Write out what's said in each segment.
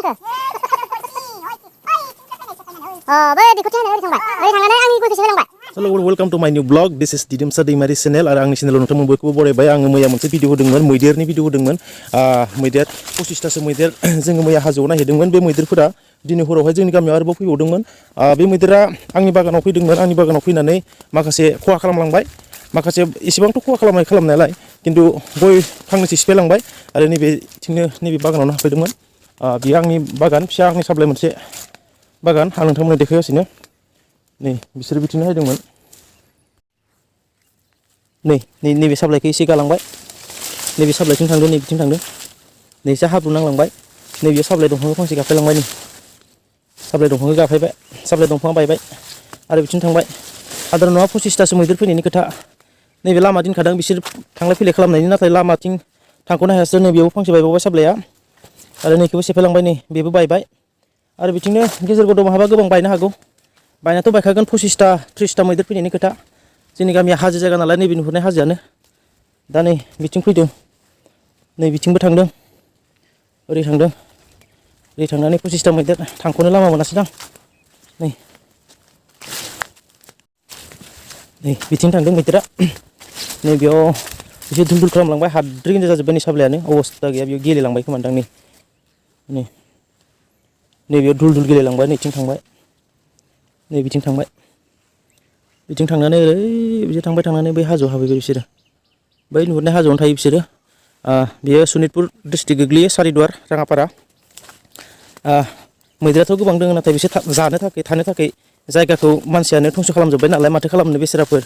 थांखो बै दैखौ थेनो ओरै थांबाय ओरै थांनानै आंनि गयखौ सेलांबाय Hello, welcome to my new blog. This is Didwmsa Daimary channel. आरो आंनि चेनेलाव नोंथांमोन बयखौबो बरायबाय आङो मैया मोनसे भिडिअ होदोंमोन मैदेरनि भिडिअ होदोंमोन मैदेर 25तासो मैदेर जोङो मैया हाजोआव नायहैदोंमोन बे मैदेरफोरा दिनै हरावहाय जोंनि गामियाव आरोबाव फैबावदोंमोन बे मैदेरा आंनि बागानाव फैदोंमोन आंनि बागानाव फैनानै माखासे खहा खालामलांबाय माखासे एसेबांथ' खहा खालामनायालाय खिन्थु गय फांनैसो सिफायलांबाय आरो नैबेथिंनो नैबे बागानावनो हाबफैदोंमोन बियो आंनि बागान फिसा आंनि साप्लाय मोनसे बागान आं नोंथांमोननो देखायगासिनो नै बिसोर बिथिंनो हायदोंमोन नैबे साप्लायखौ एसे गालांबाय नैबे साप्लायथिं थांदों नैबिथिं थांदों नै एसे हाब्रु नांलांबाय नैबे साप्लाय दंफांखौ फांसे गाफायलांबाय नै साप्लाय दंफांखौ गाफायबाय साप्लाय दंफाङा बायबाय आरो बिथिं थांबाय आदार नङा 25तासो मैदेर फैनायनि खोथा नैबे लामा दिनखादों बिसोर थांलाय फैलाय खालामनायनि नाथाय लामाथिं थांख'नो हायासै नैबेयावबो फांसे बायबावबाय साप्लाया आरो नैखौबो सेफायलांबाय नै बेबो बायबाय आरो बिथिंनो गेजेर गद'आव हाबा गोबां बायनो हागौ बायनाथ' बायखागोन 25ता 30ता मैदेर फैनायनि खोथा जोंनि गामिया हाजो जायगा नालाय नैबे नुहुरनाय हाजोआनो दा नै बिथिं फैदों नै बिथिंबो थांदों ओरै थांदों ओरै थांनानै 25ता मैदेर थांख'नो लामा मोनासै दां नै बिथिं थांदों मैदेरा नैबेयाव एसे दुल दुल खालामलांबाय हाद्रि गोजा जाजोब्बाय नै साप्लायानो अबस्था गैया बेयाव गेलेलांबाय खोमादां नैबेयाव दुल दुल गेलेलांबाय नैथिं थांबाय नै बिथिं थांबाय बिथिं थांनानै ओरै बिथिं थांबाय थांनानै बै हाजोआव हाबहैबाय बिसोरो बै नुहुरनाय हाजोआवनो थायो बिसोरो बेयो सनितपुर डिस्ट्रिक्ट गोग्लैयो सारिदुवार राङापारा मैदेराथ' गोबां दङ नाथाय बिसोर जानो थाखाय थानो थाखाय जायगाखौ मानसियानो धंस' खालामजोब्बाय नालाय माथो खालामनो बेसेराफोर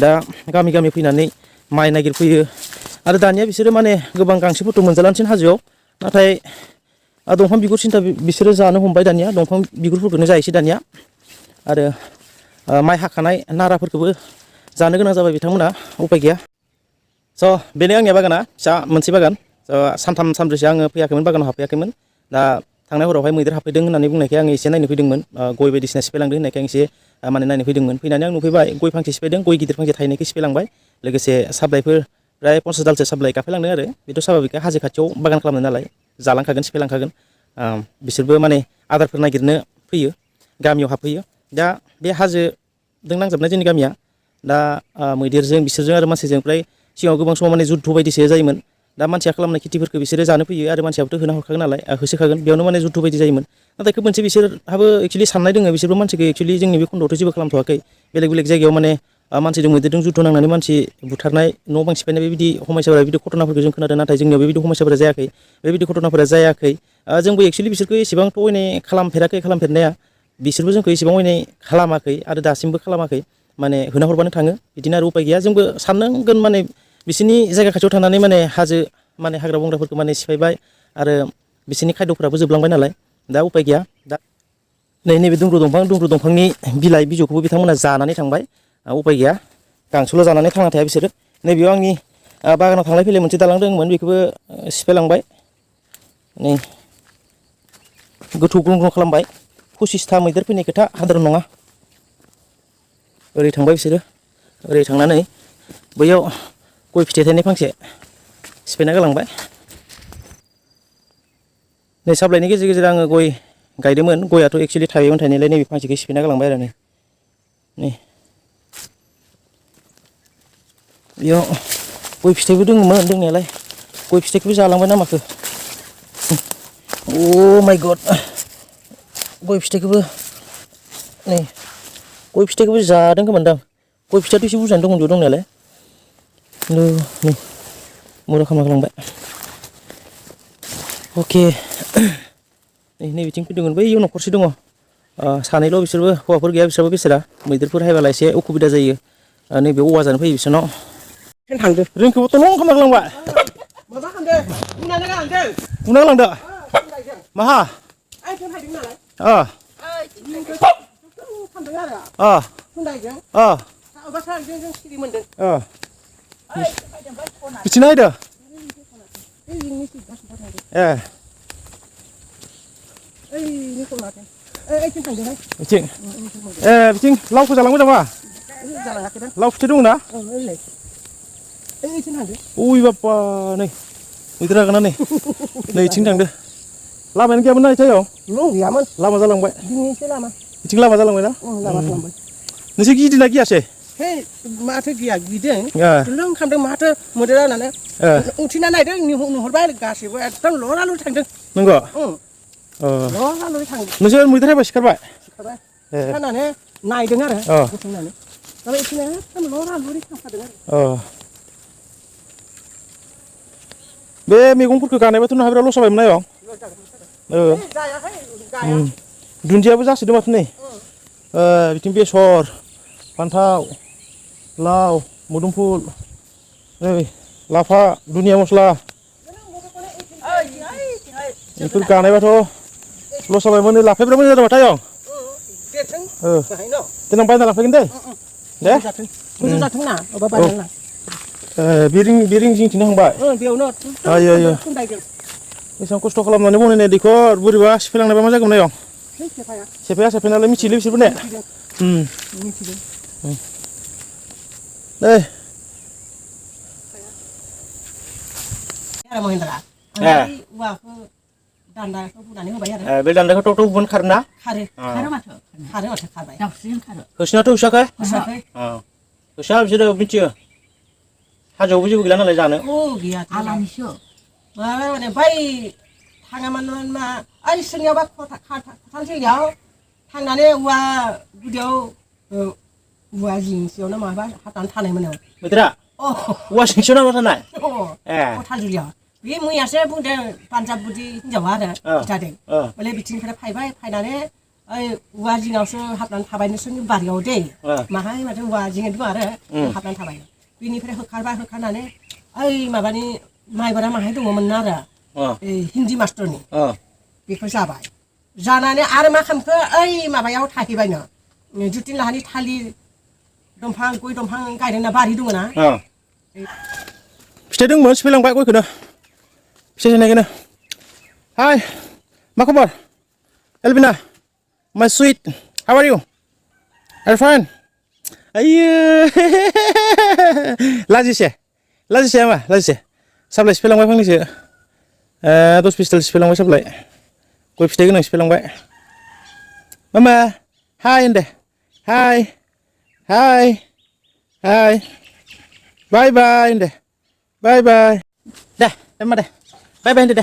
दा गामि गामि फैनानै माइ नागिरफैयो आरो दानिया बिसोरो माने गोबां गांसोफोरखौ मोनजालांसिन हाजोआव नाथाय दंफां बिगुर सिन्था बिसोरो जानो हमबाय दानिया दंफां बिगुरफोरखौनो जायोसै दानिया आरो माइ हाखानाय नाराफोरखौबो जानो गोनां जाबाय बिथांमोना उपाय गैया स' बेनो आंनिया बागाना फिसा मोनसे बागान सानथाम सानब्रैसो आङो फैयाखैमोन बागानाव हाबफैयाखैमोन दा थांनाय हरावहाय मैदेर हाबफैदों होननानै बुंनायखाय आङो एसे नायनो फैदोंमोन गय बायदिसिना सिफायलांदों होननायखाय आं एसे माने नायनो फैदोंमोन फैनानै आं नुफैबाय गय फांसे सिफायदों गय गिदिर फांसे थायनायखौ सिफायलांबाय लोगोसे साप्लायफोर प्राय 50 दालसो साप्लाय गाफायलांदों आरो बेथ' साभाबिकयै हाजो खाथियाव बागान खालामनाय नालाय जालांखागोन सिफायलांखागोन बिसोरबो माने आदारफोर नागिरनो फैयो गामियाव हाबफैयो दा बे हाजोजों नांजाबनाय जोंनि गामिया दा मैदेरजों बिसोरजों आरो मानसिजों फ्राय सिगाङाव गोबां समाव माने जुद्ध बायदिसो जायोमोन दा मानसिया खालामनाय खेथिफोरखौ बिसोरो जानो फैयो आरो मानसियाबोथ' होना हरखागोन नालाय होसोखागोन बेयावनो माने जुद्ध बायदि जायोमोन नाथाय खोब मोनसे बिसोरहाबो एक्चुअलि साननाय दङ बिसोरबो मानसिखौ एक्चुअलि जोंनि बे खन्दआवथ' जेबो खालामथ'वाखै बेलेग बेलेग जायगायाव माने मानसिजों मैदेरजों जुद्ध नांनानै मानसि बुथारनाय न' बां सिफायनाय बेबायदि समस्याफोरा बिदि घटनाफोरखौ जों खोनादों नाथाय जोंनियाव बेबायदि समस्याफोरा जायाखै बेबायदि घटनाफोरा जायाखै जोंबो एक्चुअलि बिसोरखौ एसेबांथ' अयनाय खालामफेरनाया बिसोरबो जोंखौ एसेबां अयनाय खालामाखै आरो दासिमबो खालामाखै माने होना हरबानो थाङो बिदिनो आरो उपाय गैया जोंबो साननांगोन माने बिसोरनि जायगा खाथियाव थानानै माने हाजो माने हाग्रा बंग्राफोरखौ माने सिफायबाय आरो बिसोरनि खायद'फोराबो जोबलांबाय नालाय दा उपाय गैया दा नैबे दुमब्रु दंफांनि बिलाइ बिजौखौबो बिथांमोना जानानै थांबाय उपाय गैया गांसोल' जानानै थांना थाया बिसोरो नैबेयाव आंनि बागानाव थांलाय फैलाय मोनसे दालां दंमोन बेखौबो सिफायलांबाय नै गोथौ ग्लं ग्लं खालामबाय 25ता मैदेर फैनाय खोथा हादारन नङा ओरै थांबाय बिसोरो ओरै थांनानै बैयाव गय फिथाइ थायनाय फांसे सिफायना गालांबाय नै साप्लायनि गेजेर गेजेर आङो गय गायदोंमोन गयाथ' एक्चुअलि थायोमोन थायनायलाय नैबे फांसेखौ सिफायना गालांबाय आरो नै बेयाव गय फिथाइबो दङमोन दंनायालाय गय फिथाइखौबो जालांबाय ना माखो अ माय गड गय फिथाइखौबो नै गय फिथाइखौबो जादों खोमादां गय फिथाइयाथ' एसे बुरजानो दङ बेयाव दंनायालाय खिन्थु नै मुरा खालामना गालांबाय अके नै बिथिं फैदोंमोन बैयाव न'खरसे दङ सानैल' बिसोरबो हौवाफोर गैया बिसोरबो बेसेरा मैदेरफोर हायबाला एसे उसुबिदा जायो नैबे औवा जानो फैयो बिसोरनाव थांदो रोंखौबोथ' लं खालामना गालांबाय माबा खालामदो बुंनानै गालांदो बुंना गालांदो माहा बिथिं नायदो बिथिं बिथिं लावखौ जालांबाय नामा लाव फिथाइ दङ ना ओइ बाप्पा नै मैदेर हागोन ना नै इथिं थांदो लामायानो गैयामोन ना इथायाव गैयामोन लामा जालांबाय दिनैसो लामा बिथिं लामा जालांबाय ना लामा खालामबाय नोंसोर गिदिंना गियासै हे माथो गिया गिदों लों खामदों माथो मोदेरा होननानै उथिना नायदों नुहरबाय गासैबो एकदम लरालुर थांदों नंगौ लरालुर थांदों नोंसोर मैदेर हायबा सिखारबाय सिखारनानै नायदों आरो गसंनानै ओमफ्राय इथिंनो एकदम लरालुरि थांखादों आरो बे मैगंफोरखौ गानायबाथ' नोंहा बिराद लस जाबायमोन आयं दुन्दियाबो जासोदों माथो नै बिथिं बेसर फान्थाव लाव मोदोमफुल नै लाफा दुनिया मस्ला बेफोर गानायबाथ' लस जाबायमोन लाफाया बिराद मोजां जादों माथो आयं देनां बायना लांफैगोन दे मोजां जाथों ना अबा बायना बिरिं जिंथिनो थांबाय बेयावनो आयो बेसेबां खस्थ' खालामनानै बनायनाय दैखर बोरैबा सिफायलांनायबा मा जागौमोन आयं सेफाया सेफायनालाय मिथियोलै बिसोरबो ने मिथिदों महेन्द्रा औवाखौ दान्दाखौ बुनानै होबाय आरो बे दान्दाखौ थ' बुन खारोना खारो माथो खारबाय दाउस्रिजों खारो होसिनाथ' होसाखै होसा बिसोरो मिथियो हाजोआवबो जेबो गैला नालाय जानो गैया आलानिसो माने बै थाङामोन मा ओइ सोरनियावबा खथालसेयाव थांनानै औवा गुदियाव औवा जिंसियावनो माबा हाबनानै थानायमोन मैदेरा औवा सिंसियाव नांना थानाय खथालजुलियाव बे मैयासो बुंदों पान्जाब बुदि हिनजावा आरो खिथादों बोले बिथिंनिफ्राय फैनानै ओइ औवा जिङावसो हाबनानै थाबाय नोंसोरनि बारियाव दै माहाय माथो औवा जिङै दं आरो हाबनानै थाबाय बिनिफ्राय होखारनानै ओइ माबानि माइबारा माहाय दङमोन आरो हिन्दी मास्टरनि बेखौ जाबाय जानानै आरो मा खालामखो ओइ माबायाव थाहैबायनो जुतिन लाहानि थालिर दंफां गय दंफां गायदोंना बारि दङ ना फिथाइ दंमोन सिफायलांबाय गयखौनो फिथाइ थायनायखौनो हाय मा खबर एलबिना my sweet how are you are fine आयो लाजिसे मा लाजिसे साप्लाय सिफायलांबाय फांनैसो 10 पिस्टल सिफायलांबाय साप्लाय गय फिथाइ गोनां सिफायलांबाय मामा हाय होनदे हाय बाय बाय होनदे बाय बाय दे मा दे बाय बाय होनदे दे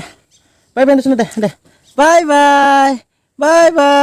बाय बाय होनदे दे बाय बाय